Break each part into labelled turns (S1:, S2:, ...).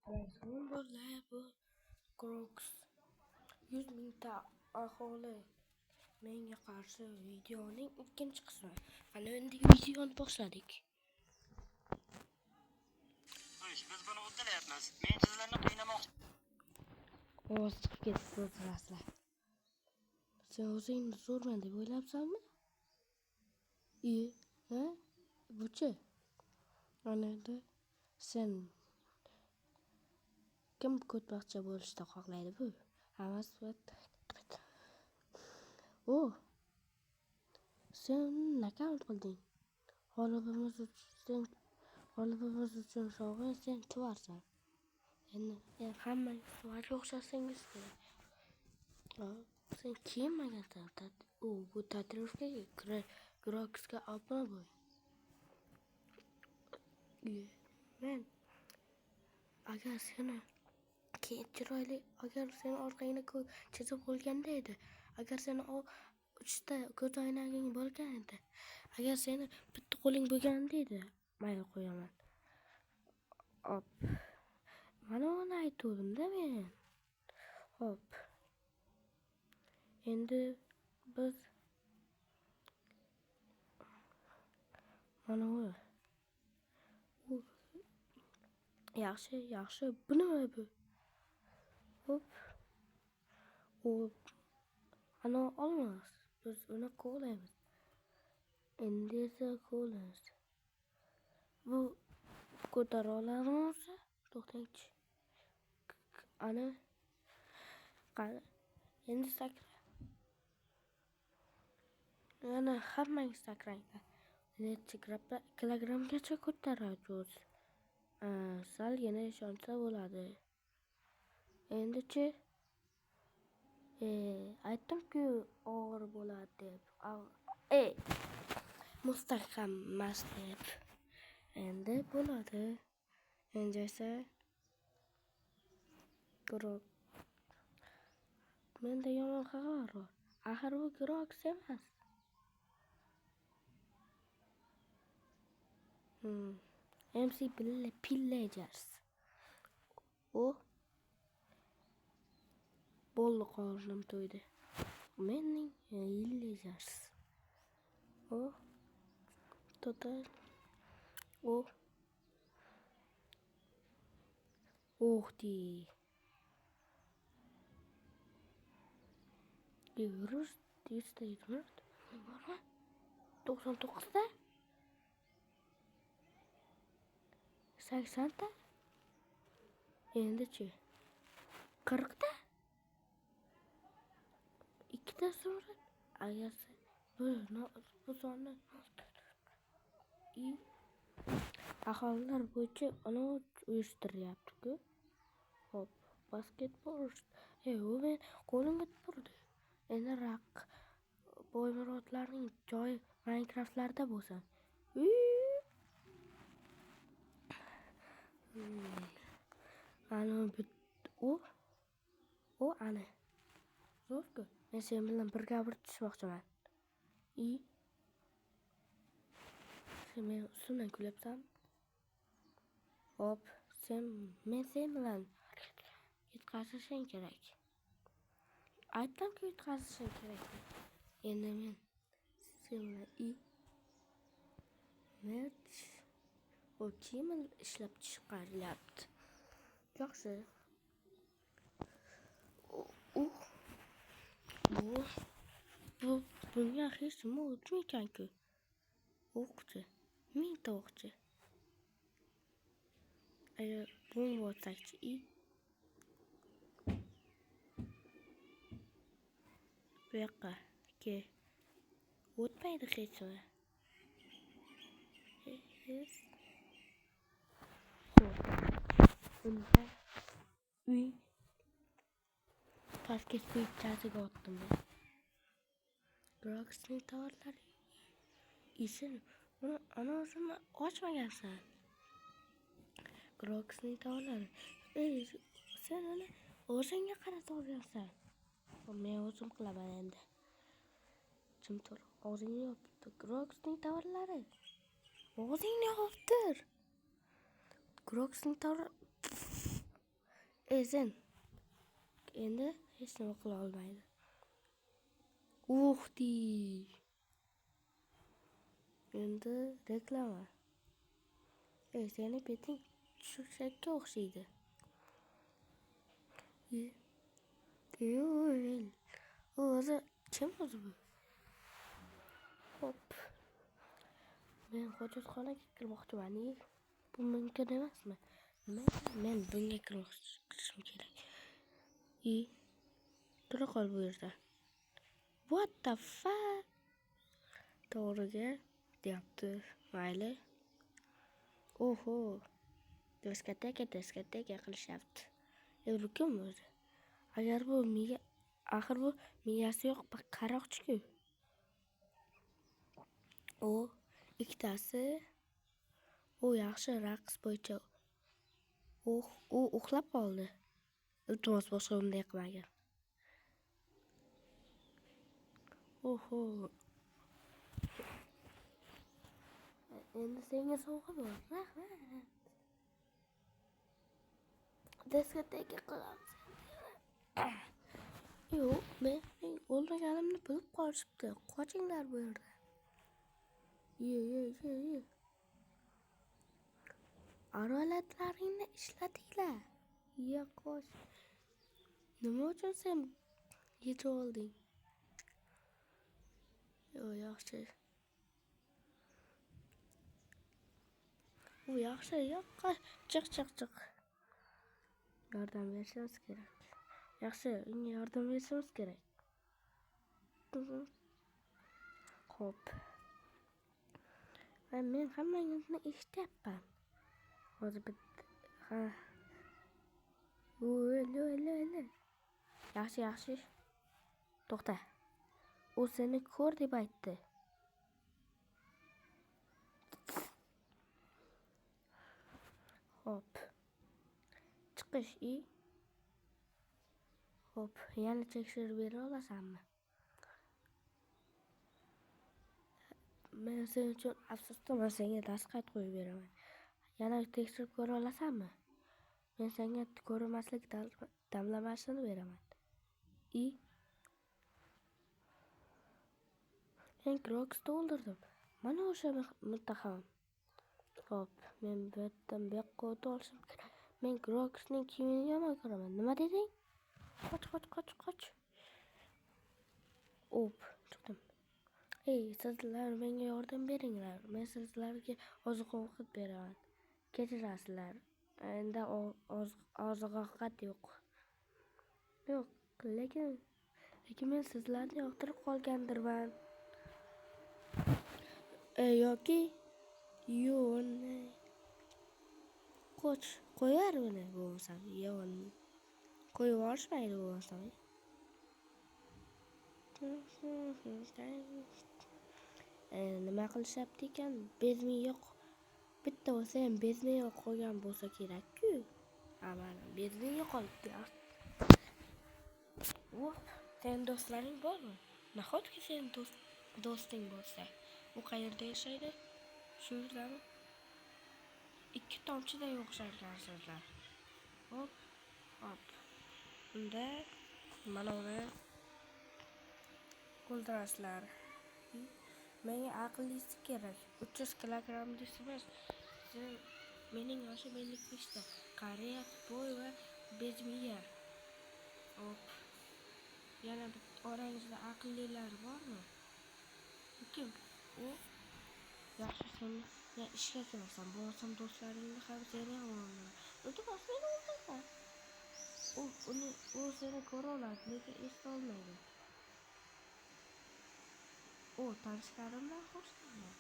S1: Bu Crocs 100 mingta aholi menga qarshi videoning ikkinchi qismi. Ana endi videoni boshladik.
S2: Xo'sh, biz buni uddalayapmiz. Men sizlarni qiynamoqchi
S1: Ovoz chiqib ketdi, o'zrasizlar. Sen o'zingni zo'rman deb o'ylabsanmi? Ha? Buchi? Ana endi sen kim ko'tbaqcha bo'lishni xohlaydi bu? Hammasi. O! Sen nokaut qilding. G'olibimiz uchun sovg'a sen tuvarsan. Endi hamma tuvarga o'xshasangiz kerak. Sen kiyinmagansan. U bu tatuirovkaga Groxga obuna bo'l. Men agar seni chiroyli, agar seni orqangda chizib qo'yilganda edi, agar seni uchta ko'z oynaging bo'lgan edi, agar seni bitta qo'ling bo'lganda edi, mayli qo'yaman. Hop. Mana uni aytuvdim-da men. Hop. Endi biz mana u. Yaxshi, yaxshi. Bu nima bu? Hop. U ana olmaz. Biz uni qo'laymiz. Endi esa qo'laymiz. Bu ko'tara oladimi o'zi? To'xtangchi. Ana qani. Endi sakra. Yana hammangiz sakranglar. Necha kilogrammgacha ko'taradi o'zi? Salgina ishonsa bo'ladi. Endichi aytdim-ku og'ir bo'ladi deb. Mustahkam emas deb. Endi bo'ladi. Endi esa Grok. Menda yomon xabar bor. Axir bu Grox emas. MC Pillagers. O bo'ldi, qornim to'ydi. Mening Pillagers. O total. O Ух ты. Yürür, 124, bormi? 99 ta? 80 ta? Endichi? 40 ta? Ikkita surat. Agar bu sonni aholilar bo'yicha uni uyushtiryapti-ku. Hop, basketbol. U men qo'limga turdi. Endi raq Boymurodlarning joyi Minecraftlarda bo'lsin. Ana u ana. Zo'rku. Men sen bilan birga bir tushmoqchiman. Sen meni ustimdan kulyapsanmi? Hop, men sen bilan yutqazishing kerak. Aytdim-ku yutqazishing kerak. Endi men sen bilan merch o kiyim ishlab chiqarilyapti. Yaxshi. Bu bunga hech nima o'tmaykan-ku. O'qchi, mingta o'qchi. Agar bomba otsakchi bu yoqqa ke o'tmaydi hech nima. Xo'p. Unda uy pastga suyukchasiga otdim men. Groxning tovarlari isin uni ana o'zini ochmagansan. Groxning tovarlari. Sen uni o'zingga qaratib olgansan. Men o'zim qilaman endi. Jim tur. Og'zingni yop. Groxning tovarlari. Og'zingni yoptir. Groxning tovar. Ey sen. Endi hech nima qila olmaydi. Uxti. Endi reklama. Ey, seni beting tushakka o'xshaydi. U o'zi kim o'zi bu? Hop. Men hojatxonaga kirmoqchiman. Bu mumkin emasmi? Nima? Men bunga kirishim kerak. Tura qol bu yerda. What the fuck? To'g'riga deyapti. Mayli. Oho. Diskoteka, diskoteka qilishyapti. Bu kim o'zi? Agar bu miya, axir bu miyasi yo'q, qaroqchi-ku. U ikkitasi, u yaxshi raqs bo'yicha. U uxlab qoldi. Iltimos, boshqa bunday qilmagin. Oho. Endi senga sovg'a bor. Rahmat. Diskoteka qilamiz. Yo'q, mening o'lmaganimni bilib qolishibdi. Qochinglar bu yerdan. Ye, ye, ye, ye. Arolatlaringni ishlatinglar. Ye, qoch. Nima uchun sen yetib olding? Yo'q, yaxshi. U yaxshi, yo'q, chiq, chiq, chiq. Yordam berishimiz kerak. Yaxshi, unga yordam berishimiz kerak. Xo'p. Men hammangizni eshityapman. Hozir bitta, ha. O'l. Yaxshi, yaxshi. To'xta. U seni ko'r deb aytdi. Xo'p. Chiqish i. Xo'p, yana tekshirib bera olasanmi? Men sen uchun afsusdaman, senga dastxat qo'yib beraman. Yana tekshirib ko'ra olasanmi? Men senga ko'rinmaslik damlamasini beraman. I. Men Crocs'ni o'ldirdim. Mana o'sha muttaham. Xo'p, men bu yerdan bu yoqqa o'ta olishim kerak. Men Crocs'ning kiyimini yomon ko'raman. Nima deding? Qoch, qoch, qoch, qoch. O'p, chiqdim. Ey, sizlar menga yordam beringlar. Men sizlarga oziq-ovqat beraman. Kechirasizlar. Endi oziq-ovqat yo'q. Yo'q, lekin men sizlarni yoqtirib qolgandirman. Yoki yo'q. Qoch, qo'yar uni bo'lmasam. Yo'q. Qo'yib yuborishmaydi bo'lmasam. Nima qilishyapti ekan? Bezmi yo'q. Bitta bo'lsa ham bezmi yo'q qolgan bo'lsa kerak-ku. Ha, mana bezmi yo'qolibdi. Voh, sen do'stlaring bormi? Nahotki sen do'sting bo'lsa? U qayerda yashaydi? Shu yerdami? Ikki tomchiday o'xshar ekansizlar. Hop, hop. Unda mana uni o'ldirasizlar. Menga aqllisi kerak. 300 kilogrammlisi emas. Mening yoshim 55 ta. Qariya, bo'y va bezmiya. Hop. Yana orangizda aqllilar bormi? Kim? U yaxshi, sen ishga kirasan. Bo'lmasam do'stlaringni ham seni ham o'ldiraman. Iltimos, meni o'ldirma. U seni ko'ra oladi, lekin eshita olmaydi. O, tanishlarimdan xursandman.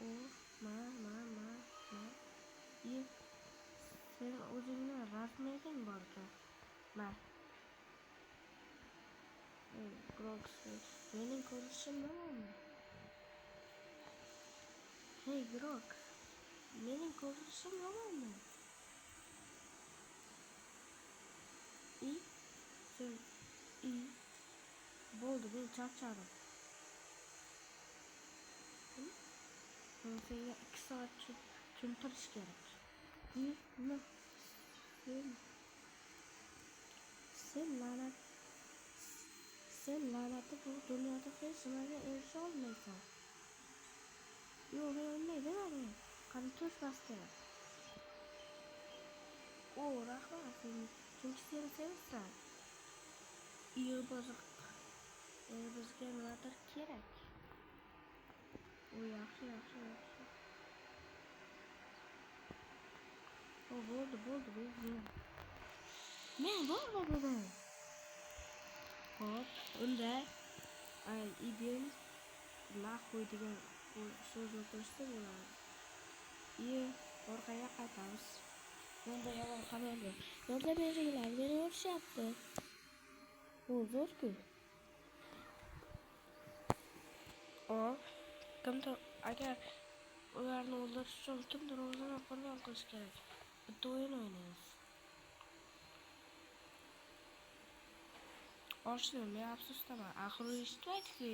S1: U, ma, ma, ma, ma. Sen o'zingni razmering bor ekan. Ma. Grox, mening ko'rinishim yomonmi? Hey Grok, mening ko'rinishim yomonmi? I, sen, i. Bo'ldi, men charchadim. Men senga 2 soat tushuntirish kerak. Nima? Sen sen la'nat sen la'nati bu dunyoda hech nimaga erisha olmaysan. Yo'q, men unday demadim. Qani tush bostir. O, rahmat senga. Chunki sen sensan. Bizga nimadir kerak. O, yaxshi, yaxshi, yaxshi. O, bo'ldi, bo'ldi, bo'ldi. Men borma dedim. Xo'p, unda ibn nahvoy degan so'zni qo'shsa bo'ladi. Orqaga qaytamiz. Menda yomon xabar bor. Yordam beringlar, meni urishyapti. Bu zo'r-ku. Kimdir agar ularni o'ldirish uchun kimdir o'zini qurbon qilish kerak. Bitta o'yin o'ynaymiz. Oshni men afsusdaman. Axir u eshitmaydi-ku.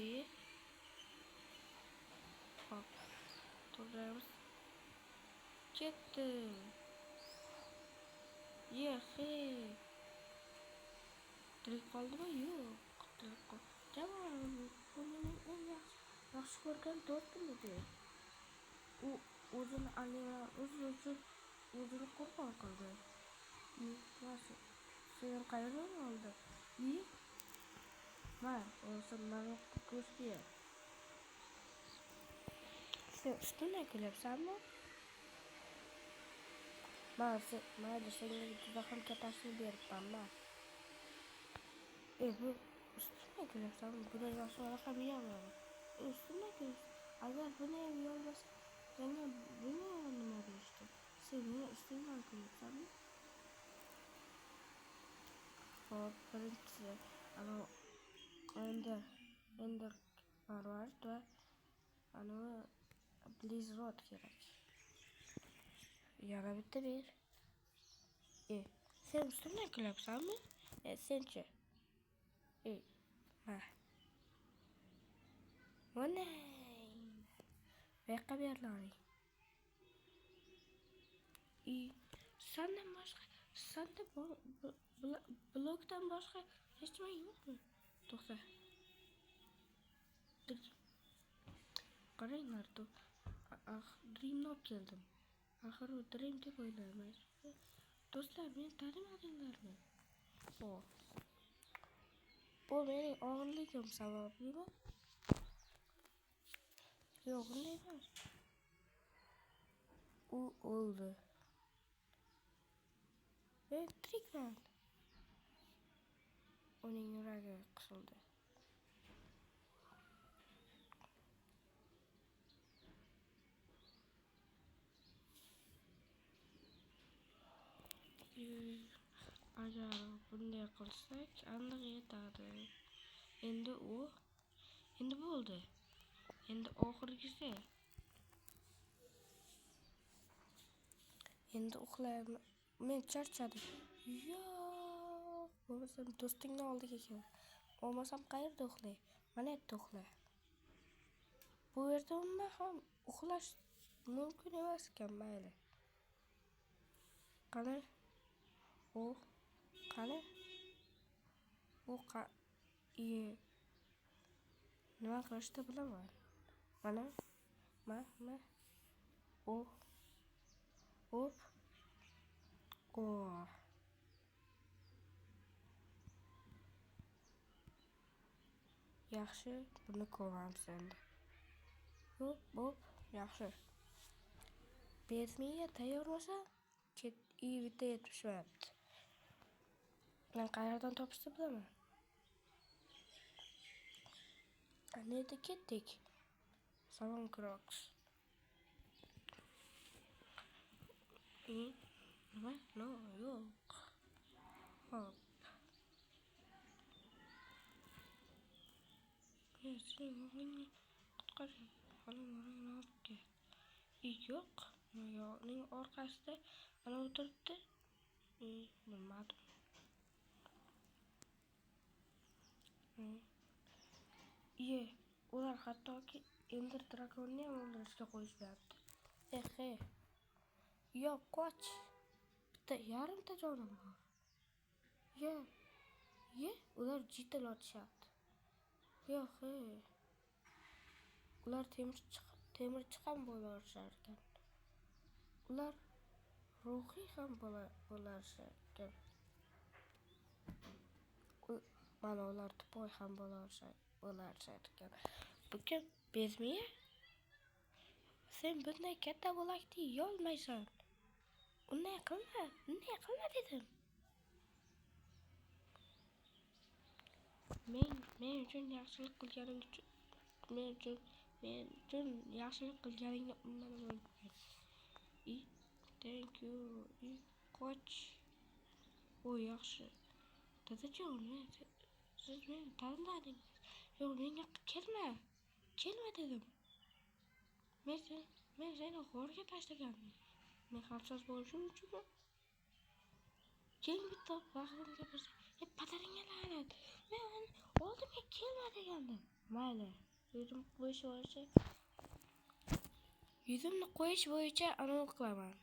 S1: Hop. To'g'rimiz. Ketdi. Yehe. Tirik qoldimi? Yo'q. Tirik qoldi. Jamoa, bu mening eng yaxshi ko'rgan do'stim edi. U o'zini o'zi uchun o'zini qurbon qildi. Sen qayerdan oldi? Ma, o'zi mana ko'rdi. Sen ustimdan kulyapsanmi? Mayli, senga juda ham kattasini beribman, ma. Bu ustimdan kulyapsanmi? Buni yoshlar ham yeyolmayman. Ustimdan kulyapsan. Agar buni ham yeyolmasa, senga buni nima berishdi? Sen meni ustimdan kulyapsanmi? Hop, birinchisi ana Ender marvarid va ana Blizzard kerak. Yana bitta ber. Sen ustimdan kulyapsanmi? Senchi? Ma. Mana. Bu yoqqa berlaring. Sandan boshqa, sanda blokdan boshqa hech nima yo'qmi? To'xta. Qaranglar, Dreamni olib keldim. Axir u Dream deb o'ylayman. Do'stlar, meni tanimadinglarmi? Bu mening og'irligim sabablimi? Yo'q, unday emas. U o'ldi. Men tirikman. Uning yuragi qisildi. Agar bunday qilsak, aniq yetadi. Endi endi bo'ldi. Endi oxirgisi. Endi uxlayman. Men charchadim. Yo'q, bo'lmasam do'stingni oldiga kel. Bo'lmasam qayerda uxlay? Mana yerda uxla. Bu yerda umuman ham uxlash mumkin emas ekan, mayli. Qani? Qani? Nima qilishni bilaman. Mana, ma, o, hop, o. Yaxshi, buni ko'ramiz endi. Hop, hop, yaxshi. Bermiga tayyormasa, bitta yetishmayapti. Men qayerdan topishni bilaman. Ana endi ketdik. Salom Crocs. Nima? No, yo'q. Hop. Men sening o'g'lingni qutqarib, xolam o'g'lingni olib kel. Yo'q. Uning orqasida ana o'tiribdi. Bilmadim. Ular hattoki Ender Dragonni ham o'ldirishga qo'yishmayapti. Yo'q, qoch. Bitta Bitta yarimta jonim bor. Ye. Ye, ular jital otishyapti. Yo'q, he. Ular temirchi ham bo'lishar ekan. Ular ruhiy ham bo'lishar ekan. Mana ular тупой ham bo'lishar ekan. Bu kim? Bezmiya? Sen bunday katta bo'lakni yeyolmaysan. Unday qilma, unday qilma dedim. Men uchun yaxshilik qilganing uchun, men uchun yaxshilik qilganingni umuman unutma. Thank you. Qoch. O yaxshi. Dadajon, siz meni tanladingiz. Yo'q, menga kelma. Kelma dedim. Men seni g'orga tashlagandim. Men xavfsiz bo'lishim uchunmi? Keyin bitta vaqtimga bir padaringga la'nat. Men oldimga kelma degandim. Mayli, yuzimni qo'yish bo'yicha anavi qilaman.